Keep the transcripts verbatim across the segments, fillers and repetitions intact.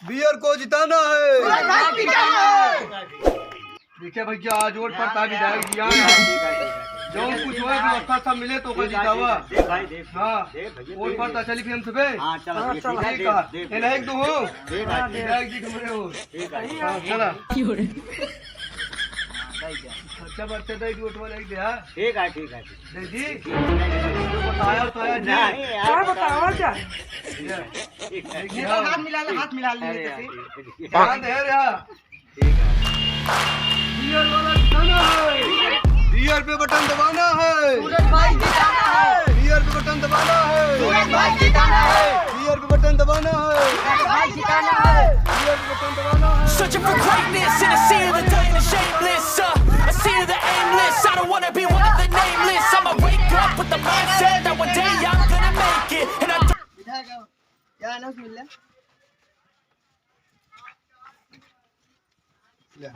बियर को जिताना है। देखिए भैया, आज वोट पड़ता है विधायक जी, हाँ। जौन कुछ होए, व्यवस्था सब मिले तो ओकर जितावा। हाँ, वोट पड़ता, चली फिर हम सबे। हाँ, चला, ठीक है। ये नहीं एक दो हो। विधायक जी, तुम्हारे हो। हाँ, चला। खर्चा बर्चा दे, वोट वाला एक दे, हाँ। ठीक है, ठीक है, ठीक। दे दी। बताया, बताया जी। नहीं यार, क्या बताओ, क्या? ये। ठीक है। ये तो हाथ मिला ले, हाथ मिला ले, अरे यार, जैसे। ठीक है। ध्यान दे रे। ठीक है। बियर वाला जिताना है। बियर पे बटन दबाना है। सूरज भाई जिताना है। बियर पे बटन दबाना है। सूरज भाई जिताना है। बियर पे बटन दबाना है। सूरज भाई जिताना है। बियर पे बटन दबाना है। Searching for greatness in a sea of the dying and shameless. Uh, a sea of the aimless. I don't wanna be one of the nameless. I'ma wake up with the mindset that one day I'm gonna make it. And I विधायक, क्या नाम मिल रहा? ले।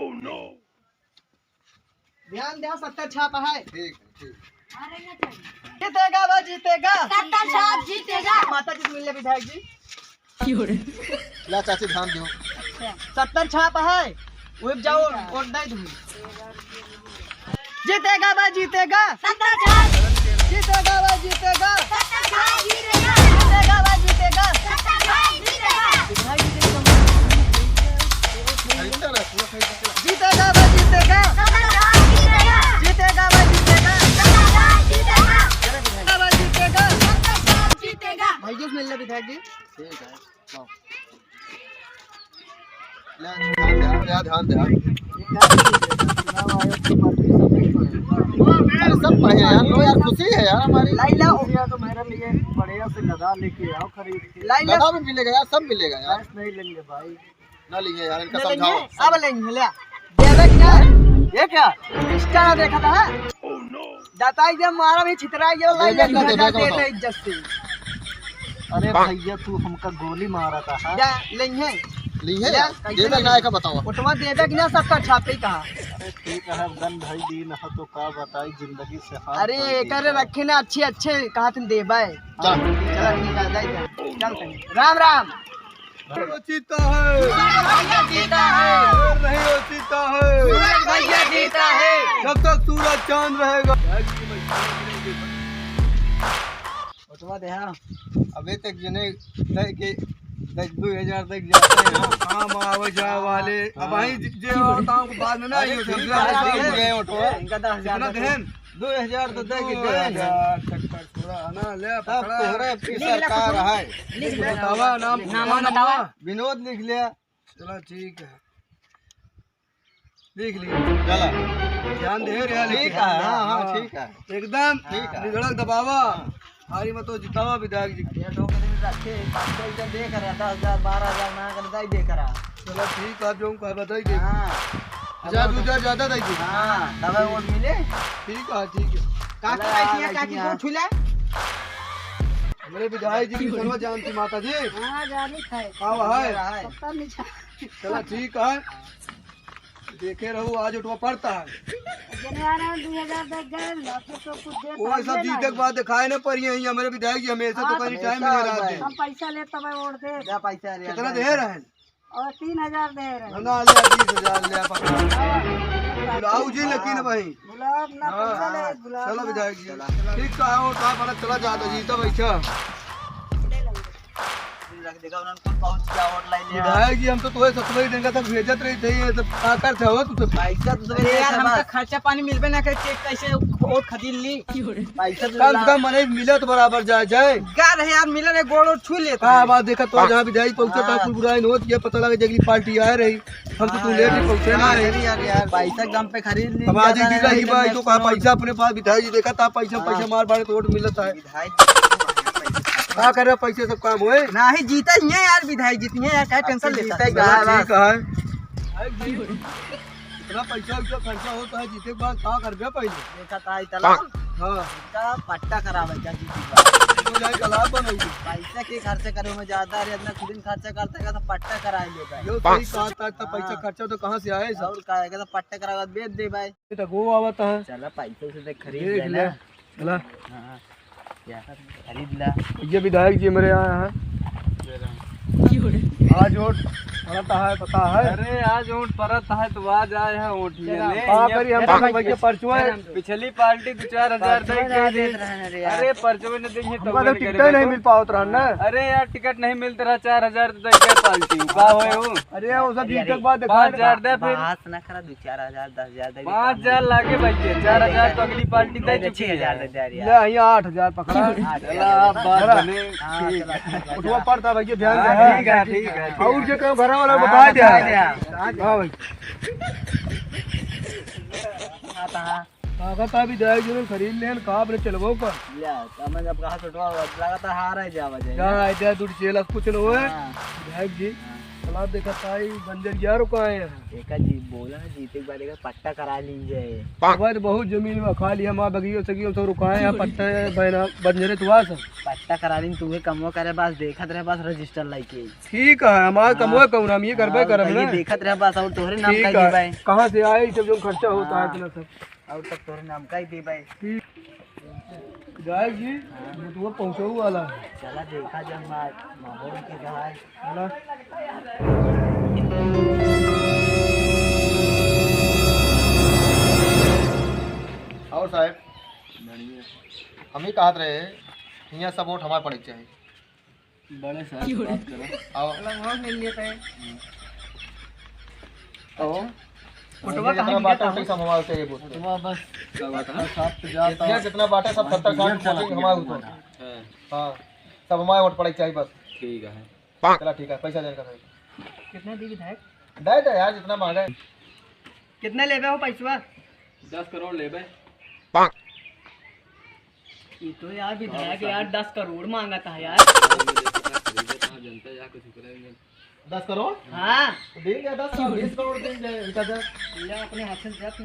Oh no। ध्यान दे, सत्तर छाप है। ठीक है, ठीक। जीतेगा वो जीतेगा। सत्तर छाप जीतेगा। माता जी से मिल ले विधायक जी। ला चाची, ध्यान दियो। सत्तर छाप है, वोट जाओ, वोट दे दो। जीतेगा भाई, जीतेगा। सत्ता छाप। जीतेगा भाई, जीतेगा। सत्ता छाप जीतेगा। जीतेगा भाई, जीतेगा। सत्ता छाप जीतेगा। खरीदता ना, पूरा खरीदता ना। जीतेगा भाई, जीतेगा। सत्ता छाप जीतेगा। जीतेगा भाई, जीतेगा। सत्ता छाप जीतेगा। जीतेगा भाई, जीतेगा। सत्ता छाप जीतेगा। भाई जी, मिल ले विधायक जी। ठीक है। ले, ध्यान दे, ध्यान दे, ध्यान दे। अरे, सब पढ़े हैं यार, लो यार, खुशी है यार हमारी। लाई लाओ। खुशियाँ तो मेरे लिए बढ़िया से गधा लेके आओ खरीद के। लाई लाओ। गधा भी मिलेगा यार, सब मिलेगा यार। कैश नहीं लेंगे भाई। ना लेंगे यार, इनका ना लेंगे, समझाओ। अब लेंगे, ले। देवे कि ना? ये क्या? Insta देखा था? दाताई दे मारा भी छितरा गया, लाई ले, देवे कि ना, देवे, देवे, देवे। इज्जत से। अरे भैया, तू हमका गोली मारा था, हाँ? जा, लेंगे। ली है? ले, कैसे देवे ना, लेंगे? एका बताओ। ओटवा देवे कि ना, सत्ता छापे कहा। अरे ठीक है, अब गन भाई दीन है तो का बताई, जिंदगी से हाथ अरे, धो दी एकर है। रखे ना अच्छे, अच्छे, कहा तुम देवे। चल। चला, ठीक है, जाइए। चल, चल। राम, राम। वो जीता है। सूरज भैया जीता है। और नहीं, वो जीता है। सूरज भैया जीता है। जब तक सूरज चांद रहेगा। ओटवा दे, हाँ। अबे तक जने दे के दस, दो हजार तक जाते हैं। काम आवे जाए वाले। अब हाँ। भाई जे होता हूँ बाद में ना, हाँ, ये ठीक है, समझा। ठीक है, ओटवा। इनका दस हजार कितना दे। देन? दो हजार तो दे के दो गए हैं। हजार चक्कर छोड़ा है ना, ले तब पकड़ा। तोहरे पे लिख ले सरकार कुछ। है। लिख ले। बतावा नाम, नाम नाम बतावा। बतावा। विनोद लिख ले। चला ठीक है, लिख ली। चला। ध्यान दे रे, ठीक है, हाँ, हाँ, हाँ। ठीक है। एकदम ठीक है। निधड़क दबावा। हाँ। हारी मत हो, जितावा विधायक जी। ये लोग दिन रखे, पाँच सौ इधर दे करा, दस हजार, बारह हजार ना कर दाई दे करा। चला ठीक है, आप जो कहे बताई दे। हाँ। हजार, दो हजार ज्यादा दे दे। हाँ, दवा वोट मिले। ठीक है, ठीक है। काकी चला, बैठी है, काकी को छू ले। हमरे विधायक जी की सर्व जानती माता जी। हाँ, जानी है। का है? पता नहीं। चला ठीक है, देखे रहू, आज ओटवा पड़ता है। जने आ रहे हैं, दो हजार दे गए, ना तो, तो कुछ दे वो सब जीते के बाद दिखाए ना पड़ी है, हमरे विधायक जी हमेशा तो हाँ, कहीं टाइम नहीं रहते। हम पैसा ले तब वोट दे। क्या पैसा ले? कितना दे रहे हैं? और तीन हजार दे रहे हैं। ना, ले बीस हजार ले, पकड़ा। हाँ, बुलाओ जी, लेकिन भाई। गुलाब ना हाँ। पैसा ले, गुलाब चलो ना। विधायक जी। चला। ठीक है, वो का पता चला जाता जी, तब ऐसा। रख देगा, उन्होंने खुद पहुंच गया, वोट लाई ले। विधायक जी, हम तो तुम्हें ससुर ही देंगे, सब भेजत रही थे, ये सब का करते हो तुम तो? पैसा तो अरे यार, हमका खर्चा पानी मिलबे ना करे, कैसे वोट खरीद ली? पैसा तो कम से कम मने मिले तो बराबर जाए, जाए। का रहे यार, मिले रे, गोड़ वोड़ छू लेता का है। बात देखा तो हाँ। जहाँ विधायक पहुंचा था, हाँ। कुल बुराई न होत, ये पता लगे जगली पार्टी आ रही। हम तो तू लेट ही पहुंचे ना हाँ, है। यार, यार, पैसा के दम पे खरीद ली, अब आज ज्यादा ही नहीं, भाई, तो कहा पैसा अपने पास विधायक जी देखा था, पैसा, हाँ। पैसा मार मार के वोट मिलता है। विधायक का करे पैसे सब काम होए? नाही जीते ही है यार, विधायक जीती है यार, क्या टेंशन लेता है? जीते ही है। ठीक है। इतना पैसा उतना खर्चा होता है, जीते के बाद का करबे पहले? देखा था इतना। हाँ। का पट्टा करावे क्या जी? तो जाए तालाब बनाई। पैसा के खर्चा करे में ज्यादा रे, इतना खुद ही खर्चा करता है तो पट्टा करा लेता है। यो सही कहा था, इतना पैसा हाँ। खर्चा तो कहाँ से आए सब? और का है, तो पट्टा करावे बेच दे भाई। ये तो गो आवता है। चला पैसे से तो खरीद देख ले। ले। चला। हाँ, क्या? खरीद ला। ये विधायक जी मेरे यहाँ है। आज वोट पड़त है, पता है? अरे, आज वोट पड़त है, तो आज आए हैं वोट लिए। का करी हम, तो भैया परचुआ है। पिछली पार्टी दो चार हजार दे के देत रहन रे यार। अरे, परचुआ न देंगे तो हमका तो टिकट नहीं मिल पावत रहन ना। अरे यार, टिकट नहीं मिलत रहा, चार हजार तो दे के पार्टी का होए हो? अरे, वो सब जीते के बाद देखा पाँच हजार दे फिर। बात ना करा, दो चार हजार, दस हजार दे दे, पाँच हजार लागे भैया, चार हजार तो अगली पार्टी दे चुकी है। छह हजार दे दे यार। ले, यहाँ आठ हजार पकड़ा। आठ हजार चला, दे दे। बात बने। हाँ, ठीक चला, है। चला, उठवा चला। पड़ता भैया, ध्यान हाँ, दे। ठीक है, ठीक है। और जो कहो घर वाला हाँ, बता दे। बता दे। हाँ भाई। हाँ, तो हाँ। ताकत अभी जाए जो खरीद लेन, का अपने चलबो का। ले, तो मैं जब कहा सुटवा, लगा तो हार है जावा जाए। जा, जा, दूर चेला कुछ न होए। हाँ। विधायक जी। हाँ। चला देखा ताई बंजर यार रुकाए हैं। एका जी बोला ना, जीते के बाद एका पट्टा करा लीन जाए। हमारे बहुत जमीन में खाली हमार बगियो सगियो सब रुकाए हैं, पट्टा बना बंजरे तुआ सब। पट्टा करा लीन, तू कमवा करे बस, देखत रहे बस रजिस्टर लाइके। ठीक है, हमार हाँ। कमवा कौन हम ये करबे हाँ, करब तो ये ना। देखत रहे बस, और तोहरे नाम ठीक का है। जीवाए। कहाँ से आए सब जो खर्चा होता है हाँ। इतना सब। और तब तोहरे नाम का ही देबे। ठीक। विधायक जी, हाँ। वो तो पहुँचो वाला है। चला देखा जब मा-, माहौल के रहा है। चला। और साहब, बढ़िया। हम ही कहत रहे, हियाँ सब वोट हमारे पड़े के चाही। बड़े साहब से बात करो। आओ। लगभग मिल लेता है। आओ। अच्छा। फोटोवा ये कहाँ जितना बाटा है, सब हमारे से ये बोलते हैं। फोटोवा बस। क्या बात है? साफ तो जाता जितना, है। जितना बाटा सब सत्तर साठ वोटिंग हमारे ऊपर। हाँ। हाँ। सब हमारे वोट पड़े के चाहिए बस। ठीक है। चला ठीक है, पैसा देने का। कितना दी विधायक? दे दे यार, जितना मांगे। कितना लेबे हो पैसवा? दस करोड़ लेबे। ये तो यार विधायक यार दस करोड़ मांगत है यार। जनता यार कुछ करे नहीं। दस करोड़? हाँ। तो दे दे दस करोड़, बीस करोड़ दे दे, इनका दे। ले अपने हाथ से दे तू।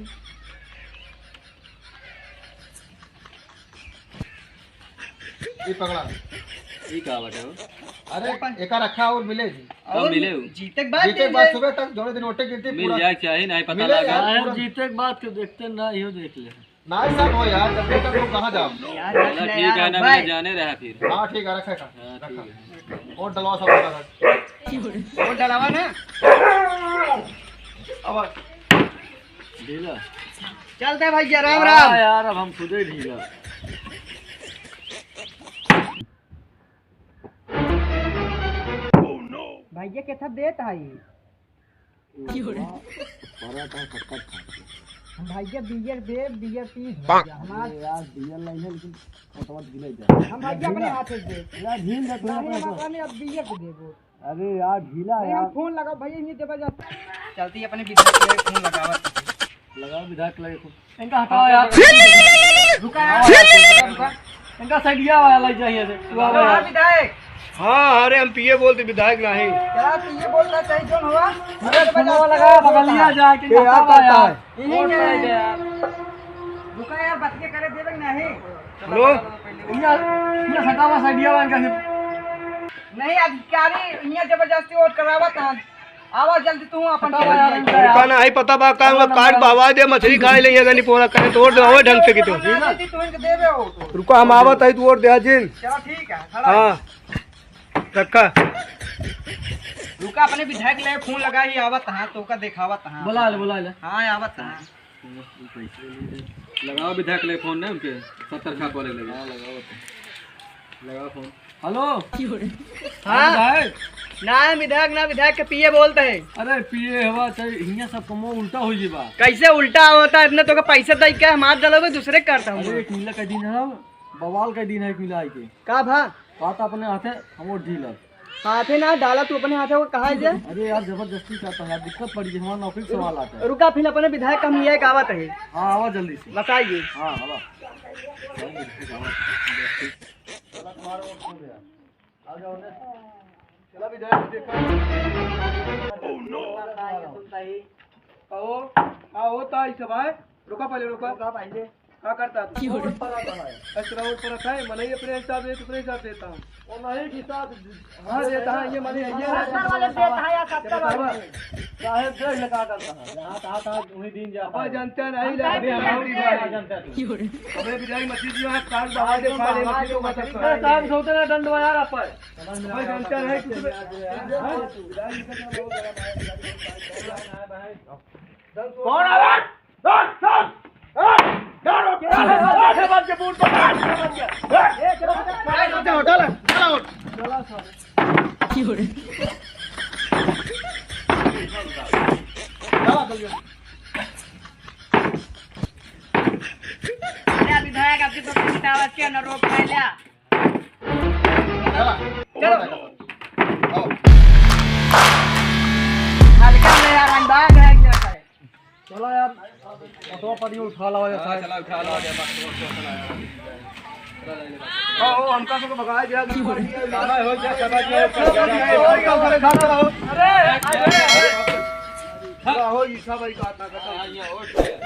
ये पकड़ा। ये का बाटे हो? अरे, एका रखा और मिले जी। कब और मिले हो? जीते के बाद जीते के बाद सुबह तक जोड़े दिन वोटे गिनती मिल पूरा। जाए चाहे, नहीं पता मिले लगा। यार, पूरा। जीते के बाद के देखते ना, यो देख ले। नहीं सर, हो यार, जब तक तुम कहाँ जाओ? यार, चला, रख ले ठीक यार, है ना, भाई। मैं जाने रहा फिर। हाँ, ठीक है, रखे का। हाँ, रखा। ठीक है। वोट डलवा सब फटाफट। वोट डलवा ना। अब ढीला। चलते भैया, राम हाँ राम। यार, अब हम खुदे ढीला। भैया, केथा देत है? पराठा खट्टा खा के। हम भैया बियर दे, बियर पी भैया, हमार अरे यार, बियर नहीं है, लेकिन पटवा के ले जा। हम भैया अपने हाथ से दे। यार, ढील रख ले नहीं, अपने हम को। अपने अब बियर को देबो। अरे यार, ढीला नहीं, हम यार। फोन लगाओ भैया, इन्हीं देबा जा। चलती अपने विधायक के फोन लगावत। लगाओ विधायक लगे फोन। इनका हटाओ यार। रुका यार, रुका, रुका। इनका सैडिया वाला लग जाइए से। तू आ हाँ, यार। विधायक। हाँ, अरे हम पीए बोलते विधायक नहीं। क्या पीए बोलना चाहिए, जोन हुआ? अरे फोनवा लगा, बगलिया जाके ए, यार, कहता है। यहीं वोट है। पाएगा यार। रुका यार, बात के करे देवे नहीं। हेलो। इया, इया सटावा सैडिया वाला का। नहीं, अधिकारी इया जबरदस्ती वोट करावत है। आवा जल्दी तू अपन हटावा यार, इनका यार। रुका ना, आई पता बा का, उनका कार्ड बहवा दे, मछली खाए ले, अगर नहीं पूरा करे तो वोट दे, ढंग से की तो। हम ना देती, तू इनके देबे हो तो। रुका, हम आवत है, तू वोट दे जिन। चलो ठीक है, खड़ा हाँ। रखा। रुका, अपने विधायक ले फोन लगा ही आवत हाँ, तो का देखावत हाँ। बुला ले, बुला ले। हाँ, आवत हाँ। लगाओ विधायक ले फोन ना उनके, सत्तर छाप वाले लगे। हाँ, लगाओ तो। लगाओ फोन। हेलो। हाँ। विधायक। ना विधायक, ना विधायक के पीए बोलते हैं। अरे पीए हवा चाहे हियाँ सब कमो उल्टा हो जी बा। कैसे उल्टा होता है? इतने तो का पैसा दे के हमार डलोगे दूसरे करता हूँ। अरे एक नीला का दिन है, बवाल का दिन है एक नीला आई के। का भा? बात अपने हाथे हम वोट ढीला। हाथे ना डाला तू अपने हाथे, वो कहा है जे? अरे यार, जबरदस्ती करता है यार, दिक्कत पड़ी है, हमारा नौकरी का सवाल आता है। रुका, फिर अपने विधायक हम ये आवत है। हाँ, आवा जल्दी से। बताइए। हाँ, आवा। चला विधायक देखा। कहो, का होता है सब है? रुका पहले, रुका। रुका पहले। का करता तू? रोड पर आता है। अच्छा, रोड पर आता है, मनई अपने हिसाब से, अपने हिसाब से देता हूँ। वो नहीं, हिसाब हाँ, देता है, ये मनई, ये सत्तर वाले देता है या सत्तर वाले? साहेब, देख ले का करता है। यहाँ कहा था, वही दिन जा अपन पाए। जनता नहीं, हम अभी हम नहीं। हमारी बात। जनता तू। अबे बिदाई मत दीजिए, यहाँ कान बहा दे, कान बहा दे, मत दीजिए, मत दीजिए। साहब, सोते ना डंडवा यार आप पर। अबे जनता नहीं, तू तो हाँ? कौन आ रहा है? अरे, अभी धोया के आपकी तो किताब के न रोक पाए लिया। चलो। हल्का ले यार, हम भाग रहे हैं यहाँ से। चलो यार, ऑटो पर ही उठा लाओ यार, हाँ, साहब। चला, उठा लाओ, जब आप तो, तो चला यार। चला, ले, ले, बस। ओ, ओ, हमका सबको भगाया गया, गाना हो गया, सदा गया, अरे, अरे, अरे। चला, हो, ईसा भाई का आत्मा का। हाँ, ये हो गया।